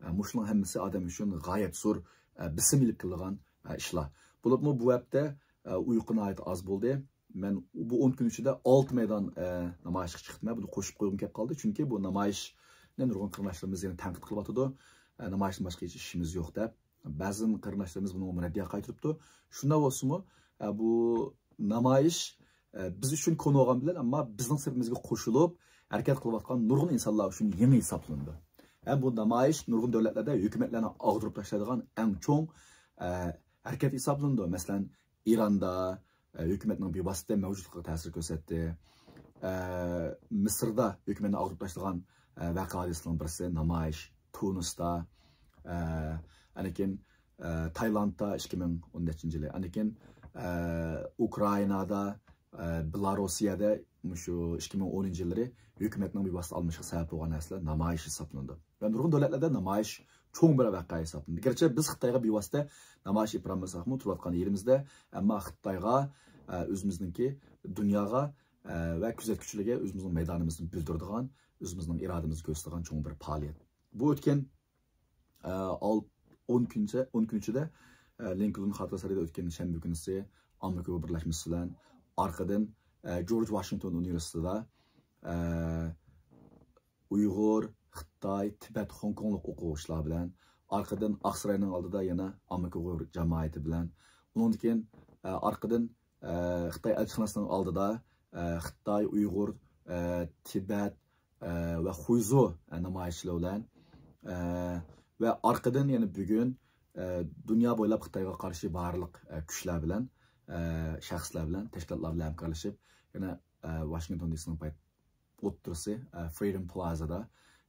ئە، مۇشۇنىڭ ھەممىسى ئادەم ئۈچۈن غايەت زور، ئە، بېسىم ئېلىپ كېلىدىغان، ئە، ئىشلار. بولۇپمۇ بۇ ھەپتە، ئە، ئۇيقۇ ناھايىتى ئاز بولدى. مەن بۇ ئون كۈن ئىچىدە ئالتە مەيدان، ئە، نامايىشقا چىقتىم. بۇنى قوشۇپ قويغۇم كېلىپ قالدى. چۈنكى بۇ نامايىشنى نۇرغۇن قېرىنداشلىرىمىز يەنە تەنقىد قىلىۋاتىدۇ. ئە، نامايىشتىن باشقا ھېچ ئىشىمىز يوق دەپ. بەزى قېرىنداشلىرىمىز بۇنىڭغا رەددىيە قايتۇرۇپتۇ. شۇنداق بولسىمۇ، ئە، بۇ نامايىش، ئە، بىز ئۈچۈن كونا بولغان بىلەن، ئەمما بىزنىڭ سېپىمىزگە قوشۇلۇپ، ھەرىكەت قىلىۋاتقان نۇرغۇن ئىنسانلار ئۈچۈن يېڭى ھېسابلىنىدۇ. ھەم بۇ نامايىش نۇرغۇن دۆلەتلەردە ھۆكۈمەتلەرنى ئاغدۇرۇپ تاشلايدىغان ئەڭ چوڭ، ئە، ھەرىكەت ھېسابلىنىدۇ. مەسىلەن، ئىراندا، ئە، ھۆكۈمەتنىڭ بىۋاسىتە مەۋجۇتلۇقىغا تەسىر كۆرسەتتى. ئە، مىسىردا ھۆكۈمەتنى ئاغدۇرۇپ تاشلىغان، ئە، ۋەقە ھادىسىلىرىنىڭ بىرسى نامايىش، تۇنىستا، ئە، ئاندىن كېيىن، ئە، تايلاندتا ئىككى مىڭ ئون نەچچىنچى يىلى، ئاندىن كېيىن، ئە، ئۇكرائىنادا، ئە، بېلاروسىيەدە مۇشۇ ئىككى مىڭ ئونىنچى يىللىرى ھۆكۈمەتنىڭ بىۋاسىتە ئالمىشىشىغا سەۋەب بولغان نەرسىلەر نامايىش ھېسابلىنىدۇ. ۋە نۇرغۇن دۆلەتلەردە نامايىش چوڭ بىر ۋەقە ھېسابلىنىدۇ. گەرچە بىز خىتايغا بىۋاسىتە نامايىش ئېلىپ بارالمىساقمۇ، تۇرۇۋاتقان يېرىمىزدە، ئەمما خىتايغا، ئە، ئۆزىمىزنىڭكى دۇنياغا، ئە، ۋە كۆزەتكۈچىلەرگە ئۆزىمىزنىڭ مەيدانىمىزنى بىلدۈرىدىغان، ئۆزىمىزنىڭ ئىرادىمىزنى كۆرسىتىدىغان چوڭ بىر پائالىيەت. بۇ ئۆتكەن، ئە، ئال-، ئون كۈنچە، ئون كۈن ئىچىدە، ئە، لىنكولن خاتىرە سارىيىدا ئۆتكەن شەنبە كۈنىسى ئامېرىكا ئۇيغۇر بىرلەشمىسى بىلەن، ئارقىدىن، ئە، جورج ۋاشىنگتون ئۇنىۋېرسىتېتىدا، ئە، ئۇيغۇر، خىتاي، تىبەت، خوڭكوڭلۇق ئوقۇغۇچىلار بىلەن، ئارقىدىن ئاقساراينىڭ ئالدىدا يەنە ئامېرىكا ئۇيغۇر جامائىتى بىلەن، ئۇنىڭدىن كېيىن، ئە، ئارقىدىن، ئە، خىتاي ئەلچىخانىسىنىڭ ئالدىدا، ئە، خىتاي، ئۇيغۇر، ئە، تىبەت، ئە، ۋە خۇيزۇ، ئە، نامايىشچىلىرى بىلەن، ئە، ۋە ئارقىدىن يەنە بۈگۈن، ئە، دۇنيا بويلاپ خىتايغا قارشى بارلىق، ئە، كۈچلەر بىلەن، ئە، شەخسلەر بىلەن، تەشكىلاتلار بىلەن ھەمكارلىشىپ، يەنە، ئە، ۋاشىنگتون دىسىنىڭ پايتەختى ئوتتۇرىسى، ئە، فرىدوم پلازادا،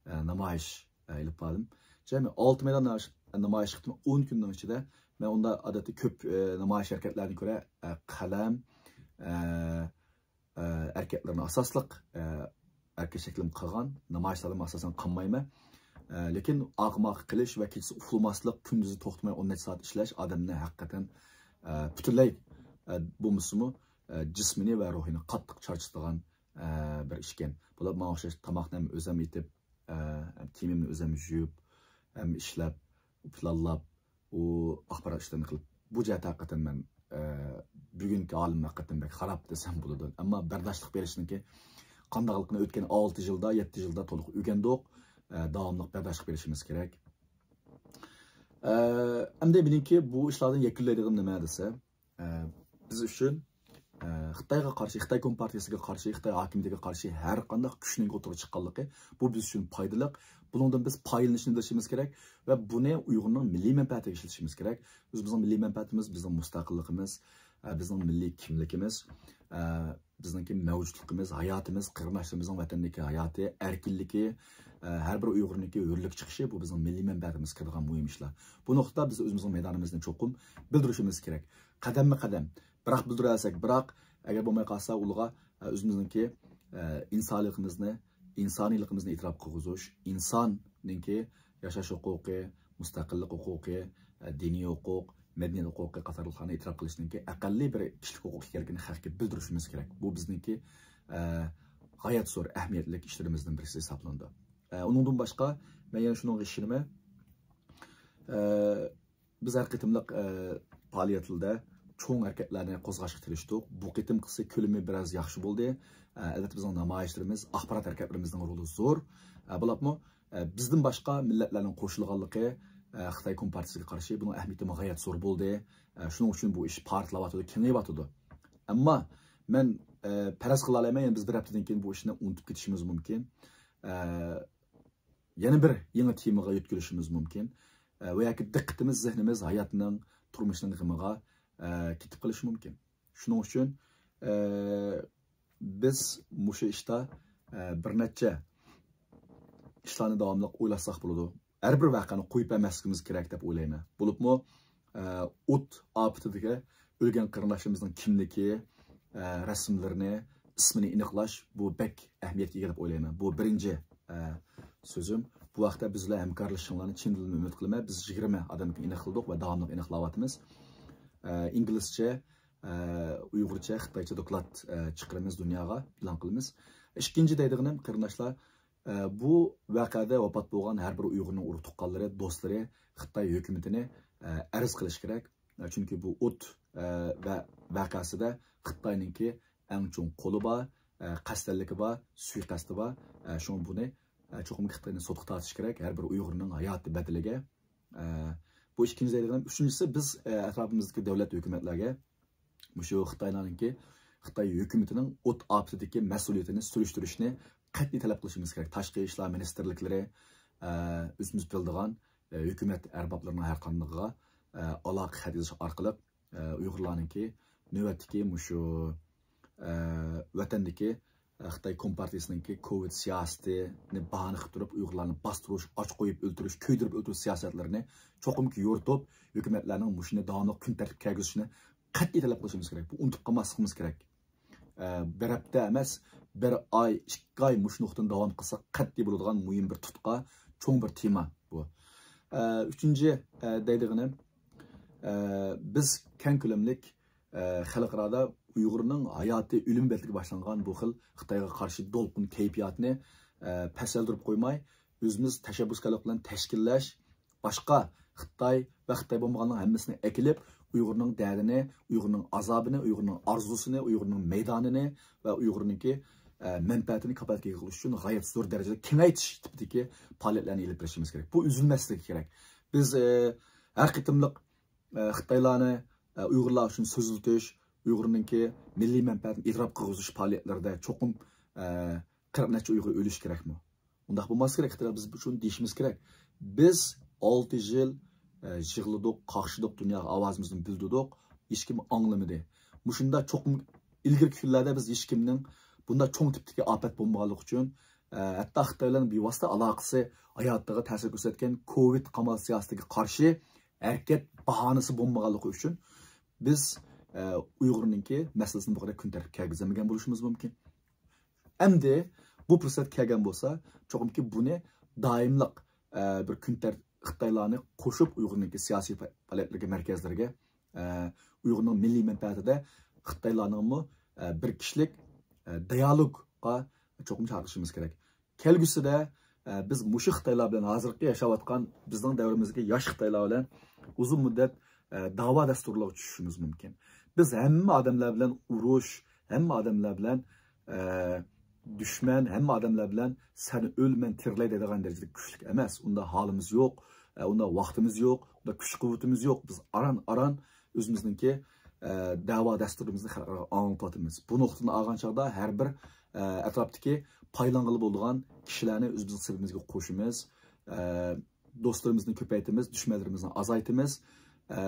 ئە، نامايىش، ئە، ئېلىپ باردىم. جەمئىي ئالتە مەيدان نامايىش، نامايىش قىلدىم. ئون كۈننىڭ ئىچىدە مەن ئۇندا ئادەتتە كۆپ، ئە، نامايىش ھەرىكەتلەردىن كۆرە، ئە، قەلەم، ئە، ئە، ھەرىكەتلىرىنى ئاساسلىق، ئە، ھەرىكەت شەكلىمۇ قىلغان، نامايىشلاردىمۇ ئاساسەن قىلمايمەن. ئە، لېكىن ئاقماق قىلىش ۋە كېچىسى ئۇخلىماسلىق، كۈندۈزى توختىماي ئون نەچچە سائەت ئىشلەش ئادەمنى ھەقىقەتەن، ئە، پۈتۈنلەي، ئە، بولمىسىمۇ، ئە، جىسمىنى ۋە روھىنى قاتتىق چارچىتىدىغان ئە، بىر ئىشكەن. بولۇپ، ماڭا ئوخشاش تاماقنى ھەم ئۆزۈم ئېتىپ، ئە، ھەم كىيىمىمنى ئۆزۈم يۇيۇپ، ھەم ئىشلەپ، پىلانلاپ، ئۇ ئاخبارات ئىشلىرىنى قىلىپ، بۇ جەھەتتە ھەقىقەتەن مەن، ئە، بۈگۈنكى ئالەم ھەقىقەتەن بەك خاراب دېسەم بولىدۇ. ئەمما بەرداشلىق بېرىشنىڭكى قانداقلىقىنى ئۆتكەن ئالتە يىلدا، يەتتە يىلدا تولۇق ئۆگەندۇق. ئە، داۋاملىق بەرداشلىق بېرىشىمىز كېرەك. ئە، ئەمدى مېنىڭكى بۇ ئىشلاردىن يەكۈنلەيدىغىنىم نېمە دېسە، ئە، بىز ئۈچۈن، ئە، خىتايغا قارشى، خىتاي كومپارتىيىسىگە قارشى، خىتاي ھاكىمىيىتىگە قارشى ھەر قانداق كۈچنىڭ ئوتتۇرىغا چىققانلىقى، بۇ بىز ئۈچۈن پايدىلىق. بۇنىڭدىن بىز پايدىلىنىشنى بىلىشىمىز كېرەك ۋە بۇنى ئۇيغۇرنىڭ مىللىي مەنپەئەتىگە ئىشلىتىشىمىز كېرەك. ئۆزىمىزنىڭ مىللىي مەنپەئەتىمىز، بىزنىڭ مۇستەقىللىقىمىز، ئە، بىزنىڭ مىللىي كىملىكىمىز، ئە، بىزنىڭكى مەۋجۇتلۇقىمىز، ھاياتىمىز، قېرىنداشلىرىمىزنىڭ ۋەتەندىكى ھاياتى، ئەركىنلىكى، ئە، ھەر بىر ئۇيغۇرنىڭكى ھۆرلۈك چىقىشى، بۇ بىزنىڭ مىللىي مەنپەئەتىمىزگە كىرىدىغان مۇھىم ئىشلار. بۇ نۇقتىدا بىز ئۆزىمىزنىڭ مەيدانىمىزنى چوقۇم بىلدۈرۈشىمىز كېرەك. قەدەممۇ قەدەم. بىراق بىلدۈرەلىسەك، بىراق ئەگەر بولماي قالسا، ئۇلىغا، ئە، ئۆزىمىزنىڭكى، ئە، ئىنسانىيلىقىمىزنى، ئىنسانىيلىقىمىزنى ئېتىراپ قىلغۇزۇش، ئىنساننىڭكى ياشاش ھوقۇقى، مۇستەقىللىق ھوقۇقى، ئە، دىنىي ھوقۇق، مەدەنىيەت ھوقۇقى قاتارلىقلارنى ئېتىراپ قىلىشنىڭكى ئەقەللىي بىر كىشىلىك ھوقۇق ئىكەنلىكىنى خەلققە بىلدۈرۈشىمىز كېرەك. بۇ بىزنىڭكى، ئە، غايەت زور ئەھمىيەتلىك ئىشلىرىمىزدىن بىرسى ھېسابلىنىدۇ. ئە، ئۇنىڭدىن باشقا، مەن يەنە شۇنىڭغا ئىشىنىمەن. ئە، بىز ھەر قېتىملىق، ئە، پائالىيەتلەردە چوڭ ھەرىكەتلەرنى قوزغاشقا تىرىشتۇق. بۇ قېتىمقىسى كۆلىمى بىراز ياخشى بولدى. ئە، ئەلۋەتتە، بىزنىڭ نامايىشلىرىمىز، ئاخبارات ھەرىكەتلىرىمىزنىڭ رولى زور. ئە، بولۇپمۇ، ئە، بىزدىن باشقا مىللەتلەرنىڭ قوشۇلغانلىقى، ئە، خىتاي كومپارتىيىسىگە قارشى بۇنىڭ ئەھمىيىتىمۇ غايەت زور بولدى. ئە، شۇنىڭ ئۈچۈن بۇ ئىش پارتلاۋاتىدۇ، كېڭىيىۋاتىدۇ. ئەمما مەن، ئە، پەرەز قىلالايمەن، يەنە بىز بىر ھەپتىدىن كېيىن بۇ ئىشنى ئۇنتۇپ كېتىشىمىز مۇمكىن. ئە، يەنە بىر يېڭى تېمىغا يۆتكىلىشىمىز مۇمكىن. ئە، ۋە ياكى دىققىتىمىز، زېھنىمىز ھاياتنىڭ، تۇرمۇشنىڭ غېمىغا، ئە، كېتىپ قېلىشى مۇمكىن. شۇنىڭ ئۈچۈن، ئە، بىز مۇشۇ ئىشتا، ئە، بىر نەچچە ئىشلارنى داۋاملىق ئويلاشساق بولىدۇ. ھەر بىر ۋەقەنى قويۇپ بەرمەسلىكىمىز كېرەك دەپ ئويلايمەن. بولۇپمۇ، ئە، ئوت ئاپىتىدىكى ئۆلگەن قېرىنداشلىرىمىزنىڭ كىملىكى، ئە، رەسىملىرىنى، ئىسمىنى ئېنىقلاش، بۇ بەك ئەھمىيەتكە ئىگە دەپ ئويلايمەن. بۇ بىرىنچى، ئە، سۆزۈم. بۇ ھەقتە بىز بىلەن ھەمكارلىشىشىڭلارنى چىن دىلىمدىن ئۈمىد قىلىمەن. بىز يىگىرمە ئادەمنى ئېنىقلىدۇق ۋە داۋاملىق ئېنىقلاۋاتىمىز. ئە، ئىنگلىزچە، ئە، ئۇيغۇرچە، خىتايچە دوكلات، ئە، چىقىرىمىز دۇنياغا، ئېلان قىلىمىز. ئىككىنچى دەيدىغىنىم، قېرىنداشلار، ئە، بۇ ۋەقەدە ۋاپات بولغان ھەر بىر ئۇيغۇرنىڭ ئۇرۇق تۇغقانلىرى، دوستلىرى خىتاي ھۆكۈمىتىنى، ئە، ئەرز قىلىشى كېرەك. ئە، چۈنكى بۇ ئوت، ئە، ۋە ۋەقەسىدە خىتاينىڭكى ئەڭ چوڭ قولى بار، ئە، قەستەنلىكى بار، سۇيىقەستى بار. ئە، شۇڭا بۇنى، ئە، چوقۇم خىتاينى سوتقا تارتىش كېرەك، ھەر بىر ئۇيغۇرنىڭ ھاياتى بەدىلىگە. ئە، بۇ ئىككىنچى دەيدىغىنىم. ئۈچىنچىسى، بىز، ئە، ئەتراپىمىزدىكى دۆلەت ھۆكۈمەتلەرگە مۇشۇ خىتايلارنىڭكى، خىتاي ھۆكۈمىتىنىڭ ئوت ئاپىتىدىكى مەسئۇلىيىتىنى سۈرۈشتۈرۈشنى قەتئىي تەلەپ قىلىشىمىز كېرەك. تاشقى ئىشلار مىنىستىرلىكلىرى، ئە، ئۆزىمىز بىلىدىغان، ئە، ھۆكۈمەت ئەربابلىرىنىڭ ھەر قاندىقىغا، ئە، ئالاقە خەت يېزىش ئارقىلىق، ئە، ئۇيغۇرلارنىڭكى نۆۋەتتىكى مۇشۇ، ئە، ۋەتەندىكى، ئە، خىتاي كومپارتىيىسىنىڭكى كوۋىد سىياسىتىنى باھانە قىلىپ تۇرۇپ، ئۇيغۇرلارنى باستۇرۇش، ئاچ قويۇپ ئۆلتۈرۈش، كۆيدۈرۈپ ئۆلتۈرۈش سىياسەتلىرىنى چوقۇمكى يورۇتۇپ، ھۆكۈمەتلەرنىڭ مۇشۇنى داۋاملىق كۈن تەرتىپكە كىرگۈزۈشىنى قەتئىي تەلەپ قىلىشىمىز كېرەك. بۇ ئۇنتۇپ قالماسلىقىمىز كېرەك. ئە، بىر ھەپتە ئەمەس، بىر ئاي، ئىككى ئاي مۇشۇ نۇقتىنى داۋام قىلساق قەتئىي بولىدىغان مۇھىم بىر تۇتقا، چوڭ بىر تېما بۇ. ئە، ئۈچىنچى، ئە، دەيدىغىنىم، ئە، بىز كەڭ كۆلەملىك، ئە، خەلقئارادا ئۇيغۇرنىڭ ھاياتى ئۆلۈم بەدىلىگە باشلانغان بۇ خىل خىتايغا قارشى دولقۇن كەيپىياتىنى، ئە، پەسەلدۈرۈپ قويماي، ئۆزىمىز تەشەببۇسكارلىق بىلەن تەشكىللەش، باشقا خىتاي ۋە خىتاي بولمىغاننىڭ ھەممىسىنى ئەكېلىپ، ئۇيغۇرنىڭ دەردىنى، ئۇيغۇرنىڭ ئازابىنى، ئۇيغۇرنىڭ ئارزۇسىنى، ئۇيغۇرنىڭ مەيدانىنى ۋە ئۇيغۇرنىڭكى، ئە، مەنپەئەتىنى كاپالەتكە ئىگە قىلىش ئۈچۈن غايەت زور دەرىجىدە كېڭەيتىش تىپىدىكى پائالىيەتلەرنى ئېلىپ بېرىشىمىز كېرەك. بۇ ئۈزۈلمەسلىكى كېرەك. بىز، ئە، ھەر قېتىملىق، ئە، خىتايلارنى، ئە، ئۇيغۇرلار ئۈچۈن سۆزلىتىش، ئۇيغۇرنىڭكى مىللىي مەنپەئەتىنى ئېتىراپ قىلغۇزۇش پائالىيەتلىرىدە چوقۇم، ئە، قىرىق نەچچە ئۇيغۇر ئۆلۈشى كېرەكمۇ؟ ئۇنداق بولماسلىقى كېرەك. خىتايلار بىز ئۈچۈن دېيىشىمىز كېرەك. بىز ئالتە يىل، ئە، يىغلىدۇق، قاقشىدۇق، دۇنياغا ئاۋازىمىزنى بىلدۈردۇق. ھېچكىم ئاڭلىمىدى. مۇشۇنداق چوقۇم ئىلگىرىكى كۈنلەردە بىز ھېچكىمنىڭ بۇنداق چوڭ تىپتىكى ئاپەت بولمىغانلىقى ئۈچۈن، ئە، ھەتتا خىتاي بىلەن بىۋاسىتە ئالاقىسى، ھاياتىغا تەسىر كۆرسەتكەن كوۋىد قامال سىياسىتىگە قارشى ھەرىكەت باھانىسى بولمىغانلىقى ئۈچۈن بىز، ئە، ئۇيغۇرنىڭكى مەسىلىسىنى بۇ قەدەر كۈن تەرتىپكە كىرگۈزەلمىگەن بولۇشىمىز مۇمكىن. ئەمدى بۇ پۇرسەت كەلگەن بولسا، چوقۇمكى بۇنى دائىملىق، ئە، بىر كۈن تەر-، خىتايلارنى قوشۇپ ئۇيغۇرنىڭكى سىياسىي پا-، پائالىيەتلىرىگە، مەركەزلىرىگە، ئە، ئۇيغۇرنىڭ مىللىي مەنپەئەتىدە خىتايلارنىڭمۇ، ئە، بىر كىشىلىك، ئە، دىيالوگقا چوقۇم چاقىرىشىمىز كېرەك. كەلگۈسىدە، ئە، بىز مۇشۇ خىتايلار بىلەن، ھازىرقى ياشاۋاتقان بىزنىڭ دەۋرىمىزدىكى ياش خىتايلار بىلەن ئۇزۇن مۇددەت، ئە، داۋا دەستۇرلىرىغا چۈشۈشىمىز مۇمكىن. بىز ھەممە ئادەملەر بىلەن ئۇرۇش، ھەممە ئادەملەر بىلەن، ئە، دۈشمەن، ھەممە ئادەملەر بىلەن سەن ئۆل، مەن تىرىلاي دەيدىغان دەرىجىدە كۈچلۈك ئەمەس. ئۇنداق ھالىمىز يوق، ئە، ئۇنداق ۋاقتىمىز يوق، ئۇنداق كۈچ قۇۋۋىتىمىز يوق. بىز ئاران-ئاران ئۆزىمىزنىڭكى، ئە، دەۋا دەستۇرىمىزنى خەلقئاراغا ئاڭلىتىۋاتىمىز. بۇ نۇقتىدىن ئالغان چاغدا ھەر بىر، ئە، ئەتراپتىكى پايدىلانغىلى بولىدىغان كىشىلەرنى ئۆزىمىزنىڭ سېپىمىزگە قوشىمىز. ئە، دوستلىرىمىزنى كۆپەيتىمىز، دۈشمەنلىرىمىزنى ئازايتىمىز. ئە،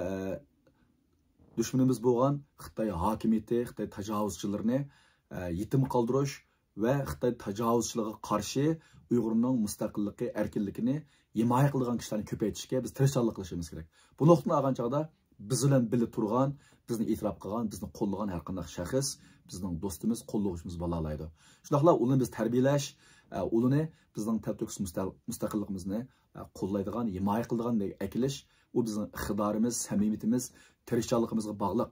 دۈشمىنىمىز بولغان خىتاي ھاكىمىيىتى، خىتاي تاجاۋۇزچىلىرىنى، ئە، يېتىم قالدۇرۇش ۋە خىتاي تاجاۋۇزچىلىقىغا قارشى ئۇيغۇرنىڭ مۇستەقىللىقى، ئەركىنلىكىنى ھىمايە قىلىدىغان كىشىلەرنى كۆپەيتىشكە بىز تىرىشچانلىق قىلىشىمىز كېرەك. بۇ نۇقتىدىن ئالغان چاغدا بىز بىلەن بىللە تۇرغان، بىزنى ئېتىراپ قىلغان، بىزنى قوللىغان ھەر قانداق شەخس بىزنىڭ دوستىمىز، قوللىغۇچىمىز بولالايدۇ. شۇنداقلا ئۇلارنى بىز تەربىيەلەش، ئە، ئۇلارنى بىزنىڭ تەلتۆكۈس مۇستەق-، مۇستەقىللىقىمىزنى، ئە، قوللايدىغان، ھىمايە قىلىدىغان ئەكېلىش، ئۇ بىزنىڭ ئىقتىدارىمىز، سەمىمىيىتىمىز، تىرىشچانلىقىمىزغا باغلىق.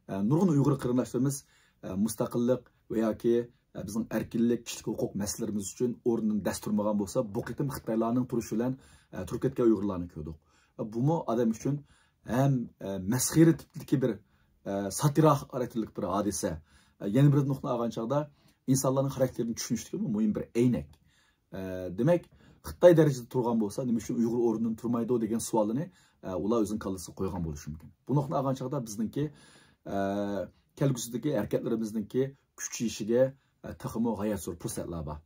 ئە، نۇرغۇن ئۇيغۇر قېرىنداشلىرىمىز، ئە، مۇستەقىللىق ۋە ياكى، ئە، بىزنىڭ ئەركىنلىك، كىشىلىك ھوقۇق مەسىلىلىرىمىز ئۈچۈن ئورنىدىن دەس تۇرمىغان بولسا، بۇ قېتىم خىتايلارنىڭ تۇرۇشى بىلەن، ئە، تۇرۇپ كەتكەن ئۇيغۇرلارنى كۆردۇق. ئە، بۇمۇ ئادەم ئۈچۈن ھەم، ئە، مەسخىرە تىپتىكى بىر، ئە، ساتىرا خاراكتېرلىك بىر ھادىسە. ئە، يەنە بىر نۇقتىنى ئالغان چاغدا ئىنسانلارنىڭ خاراكتېرىنى چۈشىنىشتىكى مۇھىم بىر ئەينەك. ئە، دېمەك، خىتاي دەرىجىدە تۇرغان بولسا، نېمە ئۈچۈن ئۇيغۇر ئورنىدىن تۇرمايدۇ دېگەن سوئالنى، ئە، ئۇلار ئۆزىنىڭ كاللىسىغا قويغان بولۇشى مۇمكىن. بۇ نۇقتىنى ئالغان چاغدا بىزنىڭكى، ئە، كەلگۈسىدىكى ھەرىكەتلىرىمىزنىڭكى كۈچىيىشىگە، ئە، تېخىمۇ غايەت زور پۇرسەتلەر بار.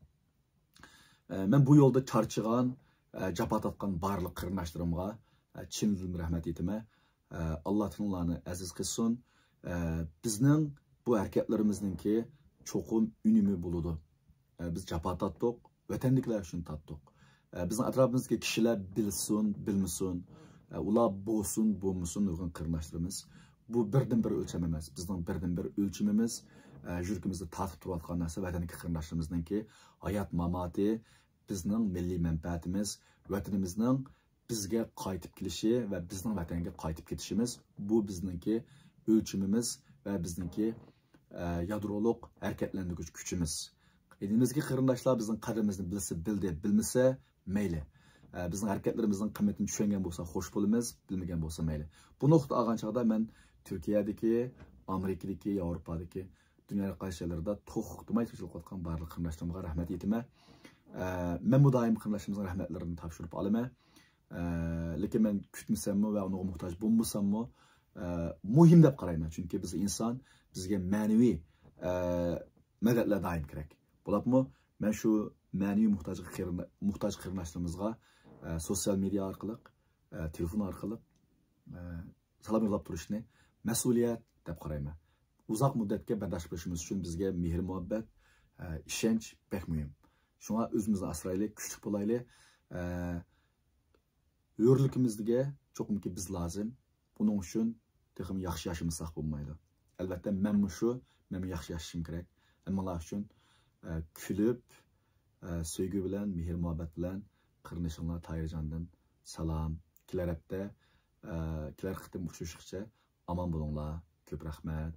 ئە، مەن بۇ يولدا چارچىغان، ئە، جاپا تارتقان بارلىق قېرىنداشلىرىمغا، ئە، چىن دىلىمدىن رەھمەت ئېيتىمەن. ئە، ئاللا تېخىڭلارنى ئەزىز قىلسۇن. ئە، بىزنىڭ بۇ ھەرىكەتلىرىمىزنىڭكى چوقۇم ئۈنۈمى بولىدۇ. ئە، بىز جاپا تارتتۇق، ۋەتەندىكىلەر ئۈچۈن تارتتۇق. ئە، بىزنىڭ ئەتراپىمىزدىكى كىشىلەر بىلسۇن، بىلمىسۇن، ئە، ئۇلار بولسۇن، بولمىسۇن، نۇرغۇن قېرىنداشلىرىمىز. بۇ بىردىنبىر ئۆلچەم ئەمەس. بىزنىڭ بىردىنبىر ئۆلچىمىمىز، ئە، يۈرىكىمىزدە تارتىپ تۇرۇۋاتقان نەرسە ۋەتەندىكى قېرىنداشلىرىمىزنىڭكى ھايات ماماتى، بىزنىڭ مىللىي مەنپەئەتىمىز، ۋەتىنىمىزنىڭ بىزگە قايتىپ كېلىشى ۋە بىزنىڭ ۋەتەنگە قايتىپ كېتىشىمىز، بۇ بىزنىڭكى ئۆلچىمىمىز ۋە بىزنىڭكى، ئە، يادرولۇق ھەرىكەتلەندۈرگۈچ كۈچىمىز. ئېلىمىزدىكى قېرىنداشلار بىزنىڭ قەدرىمىزنى بىلسە بىلدى، بىلمىسە مەيلى. ئە، بىزنىڭ ھەرىكەتلىرىمىزنىڭ قىممىتىنى چۈشەنگەن بولسا خوش بولىمىز، بىلمىگەن بولسا مەيلى. بۇ نۇقتىدا ئالغان چاغدا مەن تۈركىيەدىكى، ئامېرىكىدىكى، ياۋروپادىكى، دۇنيانىڭ قايسى جايلىرىدا توختىماي تىرىشچىلىق قىلىۋاتقان بارلىق قېرىنداشلىرىمغا رەھمەت ئېيتىمەن. ئە، مەنمۇ دائىم قېرىنداشلىرىمىزنىڭ رەھمەتلىرىنى تاپشۇرۇپ ئالىمەن. ئە، لېكىن مەن كۈتمىسەممۇ ۋە ئۇنىڭغا موھتاج بولمىساممۇ، ئە، مۇھىم دەپ قارايمەن. چۈنكى بىز ئىنسان، بىزگە مەنىۋى، ئە، مەدەتلەر دائىم كېرەك. بولۇپمۇ مەن شۇ مەنىۋى موھتاج قېرىن-، موھتاج قېرىنداشلىرىمىزغا، ئە، سوتسىيال مېدىيا ئارقىلىق، ئە، تېلېفون ئارقىلىق، ئە، سالام يوللاپ تۇرۇشنى مەسئۇلىيەت دەپ قارايمەن. ئۇزاق مۇددەتكە بەرداشلىق بېرىشىمىز ئۈچۈن بىزگە مېھىر-مۇھەببەت، ئە، ئىشەنچ بەك مۇھىم. شۇڭا ئۆزىمىزنى ئاسرايلى، كۈچلۈك بولايلى. ئە، ھۆرلۈكىمىزگە چوقۇمكى بىز لازىم. بۇنىڭ ئۈچۈن تېخىمۇ ياخشى ياشىمىساق بولمايدۇ. ئەلۋەتتە، مەنمۇ شۇ، مەنمۇ ياخشى ياشىشىم كېرەك. ھەممىڭلار ئۈچۈن، ئە، كۈلۈپ، ئە، سۆيگۈ بىلەن، مېھىر-مۇھەببەت بىلەن قېرىندىشىڭلار تاھىرجاندىن سالام. كېلەر ھەپتە، ئە، كېلەر قېتىم ئۇچرىشىشقىچە ئامان بولۇڭلار. كۆپ رەھمەت.